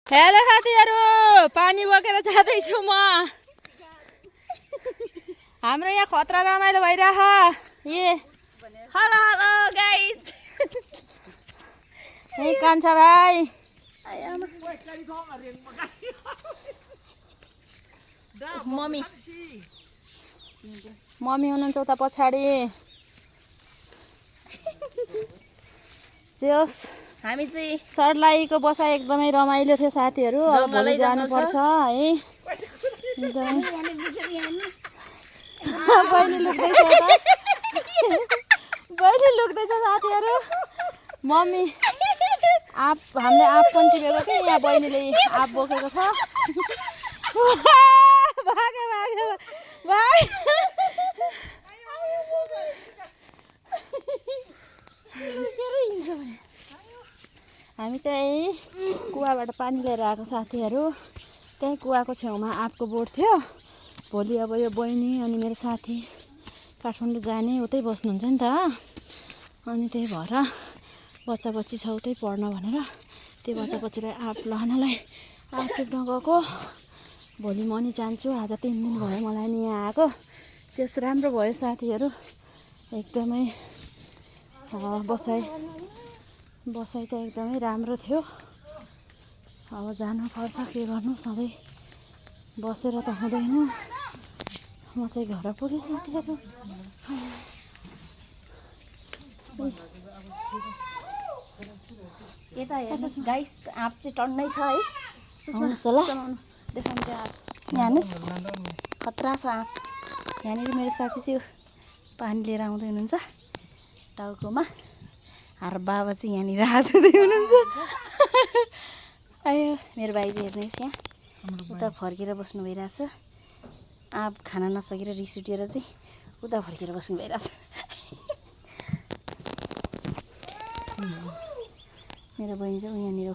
Hello साथीहरु, पानी बोकेर जाँदैछु म। हाम्रो यहाँ खतरा रमाइलो भइरह। Hello hello guys. ए कान्छा भाइ, मम्मी हुनुहुन्छ उता पछाडि। जे होस्, हामी चाहिँ सर्लाहीको बसाइ एकदमै रमाइलो थियो साथीहरु। अब भोलि जानुपर्छ है। बहिनी लुक्दैछ यता, बहिनी लुक्दैछ साथीहरु। मम्मी हामीले आँप पनि टिपेको थियो, यहाँ बहिनीले आँप बोकेको छ। भागे भागे भाइ, हामी चाहिँ कुवाबाट पानी लिएर आएको साथीहरु। त्यही कुवाको छेउमा आँपको बोट थियो। भोलि अब यो बहिनी अनि मेरो साथी काठमाडौँ जाने, उतै बस्नुहुन्छ नि त। अनि त्यही भएर बच्चा बच्ची छ उतै पढ्न भनेर त्यो बच्चा बच्चीलाई आँप लहनलाई आँप टिप्न गएको। भोलि म नि जान्छु। आज 3 दिन भयो मलाई नि यहाँ आएको। त्यस राम्रो भयो साथीहरु, एकदमै बसाइ चाहिँ एकदमै राम्रो थियो। अब जानुपर्छ, के गर्नु, सधैँ बसेर त हुँदैन। म चाहिँ घर पुगेँ साथीहरु। यता हेर्नुस् गाइस, आँप चाहिँ टन्नै छ है। आउनुहोस् होला, देखाउँछु आँप। यहाँ हेर्नुस्, खतरा छ आँप। यहाँनिर मेरो साथी चाहिँ पानी लिएर आउँदै हुनुहुन्छ टाउकोमा। र बाबा चाहिँ यहाँनिर हात धुँदै हुनुहुन्छ। आयो मेरो भाइ चाहिँ हेर्नुहोस्, यहाँ उता फर्केर बस्नु भइरहेछ। आँप खान नसकेर रिस उठेर चाहिँ उता फर्केर बस्नु भइरहेछ। मेरो बहिनी चाहिँ यहाँनिर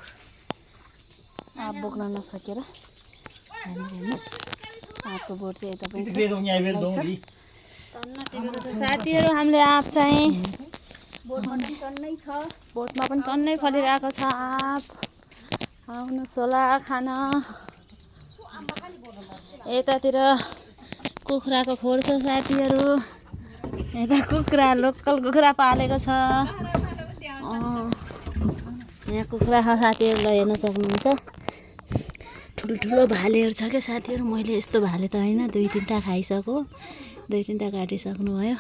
आँप बोक्न नसकेर यहाँनिर हेर्नुहोस्, आँपको बोट चाहिँ यता पनि छ साथीहरु। हामीले आँप चाहिँ बोटमा पनि टन्नै फलिरहेको छ आँप। आउनुहोस् होला खान। यतातिर कुखुराको खोर छ साथीहरु। यता कुखुरा, लोकल कुखुरा पालेको छ। यहाँ कुखुरा छ साथीहरुलाई हेर्न सक्नुहुन्छ। ठुल्ठुलो भालेहरू छ क्या साथीहरु। मैले यस्तो भाले त हैन, 2-3टा खाइसक्यो, 2-3टा काटिसक्नु भयो।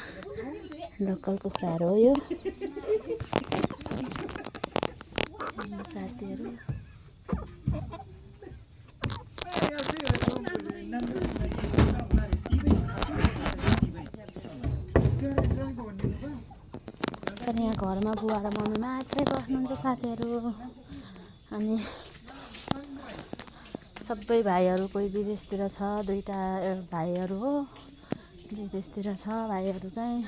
लोकल कुखुराहरू हो यो साथीहरु। यहाँ घरमा बुवा र मम्मी मात्रै बस्नुहुन्छ साथीहरु। अनि सबै भाइहरू कोही विदेशतिर छ, 2टा भाइहरू हो विदेशतिर छ। भाइहरू चाहिँ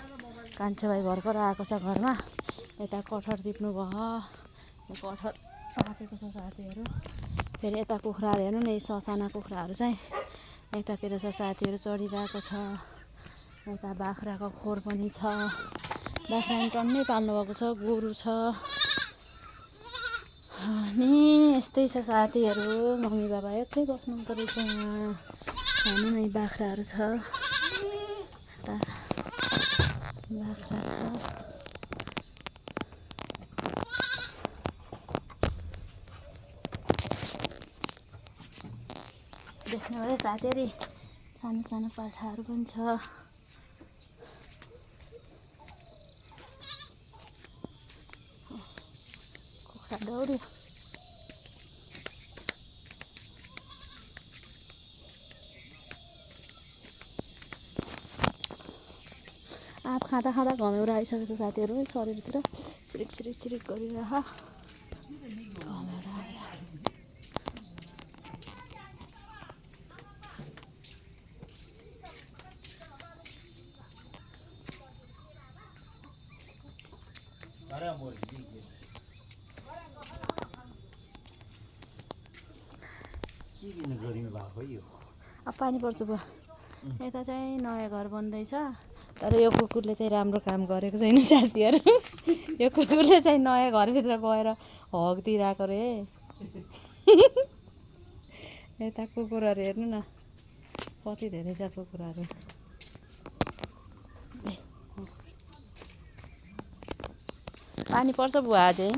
कान्छा भाइ भर्खर आएको छ घरमा। यता कठहर टिप्नु भयो, कठहर पाकेको छ साथीहरु। फेरि यता कुखुराहरू हेर्नु न, ससाना कुखुराहरू चाहिँ यतातिर छ साथीहरु, चढिरहेको छ। यता बाख्राको खोर पनि छ। बाख्रा पनि टन्नै पाल्नु भएको छ, गोरु छ। अनि यस्तै छ साथीहरु। मम्मी बाबा एक्लै बस्नुहुन्छ रहेछ यहाँ। हेर्नु न, बाख्राहरू छ, बाख्रा छ। देख्नुभयो साथीहरु, सानो सानो पाठाहरू पनि छ। कुखुरा दौड्यो। आँप खाँदा खाँदा घमेउरो आइसकेको छ साथीहरु। शरीरतिर चिरिक चिरिक चिरिक गरिरह घमेउरो आएर। अब पानी पर्छ बुवा। यता चाहिँ नयाँ घर बन्दैछ, तर यो कुकुरले चाहिँ राम्रो काम गरेको छैन साथीहरु। यो कुकुरले चाहिँ नयाँ घरभित्र गएर हग दिइरहेको रे। यता कुकुरहरू हेर्नु न कति धेरै छ कुकुरहरू पानी पर्छ बुवा अझै